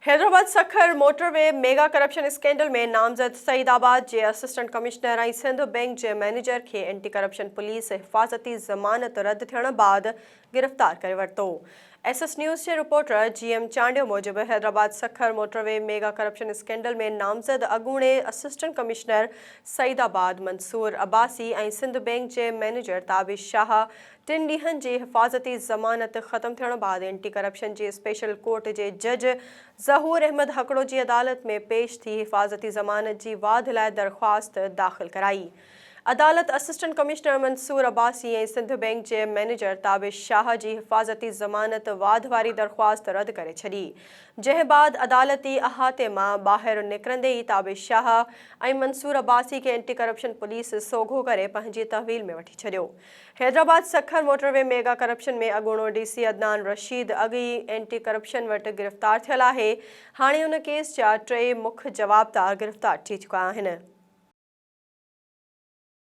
Hyderabad Sukkur motorway mega corruption scandal ۾ نامزد سعيد آباد جي اسسٽنٽ ڪمشنر ۽ سنڌ بئنڪ جي مئنيجر کي اينٽي ڪرپشن پوليس حفاظتي ضمانت رد ٿيڻ بعد گرفتار ڪري ورتو. ايس ايس نيوز جي رپورٽر جي ايم چانڊيو موجب Hyderabad Sukkur motorway mega corruption scandal ۾ نامزد اڳوڻي assistant commissioner Saeedabad Mansoor Abbasi ۽ Sindh bank جي مئنيجر تابش شاهه ٽن ڏينهن جي حفاظتي ضمانت ختم ٿيڻ بعد اينٽي ڪرپشن جي اسپيشل ڪورٽ جي جج ظهور احمد هڪڙو جي عدالت ۾ پيش ٿي حفاظتي ضمانت جي واڌ لاء درخواست داخل ڪرائي. عدالت assistant commissioner Mansoor Abbasi ۽ Sindh bank جي مئنيجر تابش شاهه جي حفاظتي ضمانت واڌ واري درخواست رد ڪري ڇڏي، جنهن بعد عدالتي احاطي مان ٻاهر نڪرندي ئي تابش شاهه ۽ منصور عباسي کي اينٽي ڪرپشن پوليس سوگهو ڪري پنهنجي تحويل ۾ وٺي ڇڏيو. Hyderabad Sukkur motorway mega corruption ۾ اڳوڻو ڊي سي عدنان رشيد اڳ ئي اينٽي ڪرپشن وٽ گرفتار ٿيل آهي، هاڻي ان ڪيس جا ٽي مک جوابدار گرفتار ٿي چڪا آهن.